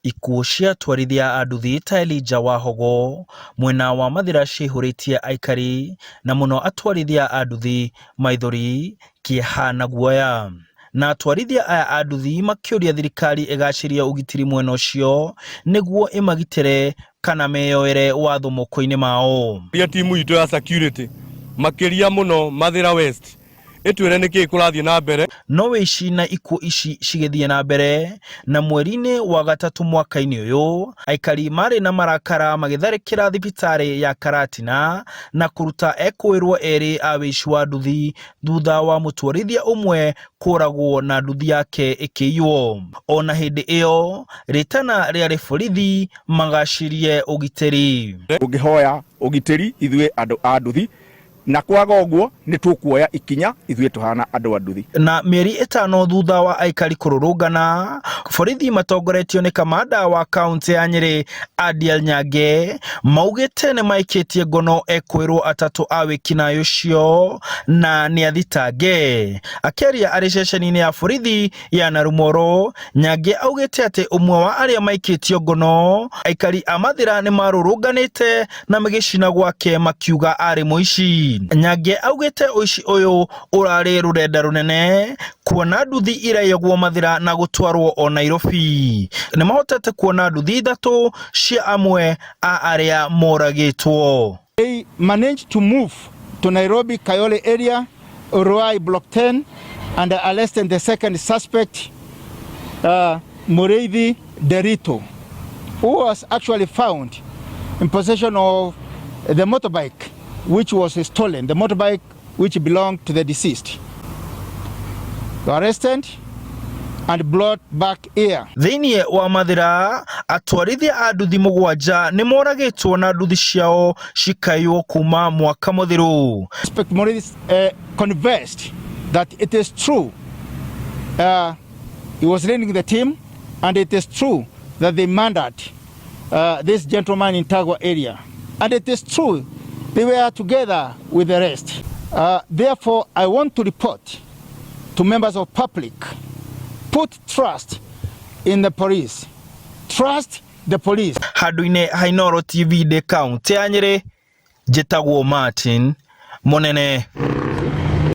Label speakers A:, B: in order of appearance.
A: Ikuũ cia atwarithia a nduthi ta Elijah Wahogo mwena wa Mathira cihũrĩtie aikari na mũno atwarithia a nduthi maithori, kĩeha na guoya. Na atwarithia aya a nduthi makĩũria thirikari ĩgacĩrie ũgitĩri mwena ũcio nĩguo ĩmagitĩre kana meyoere watho moko-inĩ mao.
B: Ria timu itũ ya security makĩria mũno Mathira West ĩtwĩre nĩkĩĩ kũrathiĩ na mbere.
A: No wĩici na ikuũ ici cigĩthiĩ na mbere, na mweri-inĩ wa gatatũ mwaka-inĩ ũyũ, aikari marĩ na marakara magĩtharĩkĩra thibitarĩ ya Karatina na kũruta ekũĩrwo erĩ a wĩici wa nduthi thutha wa mũtwarithia ũmwe kũragwo na nduthi yake ĩkĩiywo. O na hĩndĩ ĩyo, rĩtana rĩarĩ borithi magacirie ũgitĩri.
C: Tũngĩhoya ũgitĩri ithuĩ andũ a nduthi na kwaga ũguo nĩ tũkuoya ikinya ithuĩ tũhana andũ a nduthi.
A: Na mĩeri ĩtano thutha wa aikari kũrũrũngana, borithi matongoretio nĩ kamanda wa kaunti ya Nyĩrĩ Adiel Nyange maugĩte nĩ maikĩtie ngono ekũĩrwo atatũ a wĩkinaĩ ũcio na nĩ athitange. Akĩaria arĩ ceceni-inĩ ya borithi ya Narumoro, Nyange augĩte atĩ ũmwe wa arĩa maikĩtio ngono, aikari a Mathĩra nĩ marũrũnganĩte na magĩcina gwake makiuga arĩ mũici. Nyange augĩte ũici ũyũ ũrarĩ rũrenda rũnene kuona nduthi iraiyagwo Mathĩra na gũtwarwo o Nairobi. Nĩ mahotete kuona nduthi ithatũ cia amwe a arĩa moragĩtwo.
D: They managed to move to Nairobi Kayole area, Ruai Block 10, and arrested the second suspect, Mureithi Derito, who was actually found in possession of the motorbike which was stolen, the motorbike which belonged to the deceased. They were arrested and brought back here.
A: Thĩinĩ wa Mathĩra, atwarithia a nduthi mũgwanja nĩ moragĩtwo na nduthi ciao cikaiywo kuma mwaka mũthiru.
D: Suspect Mureithi confessed that it is true he was leading the team and it is true that they murdered this gentleman in Tagwa area. And it is true they were together with the rest. Therefore, I want to report to members of public, put trust in the police. Trust the police.
A: Handũ-inĩ ha Inooro TV ndĩ kaũntĩ ya Nyĩrĩ, njĩtagwo Martin Mũnene.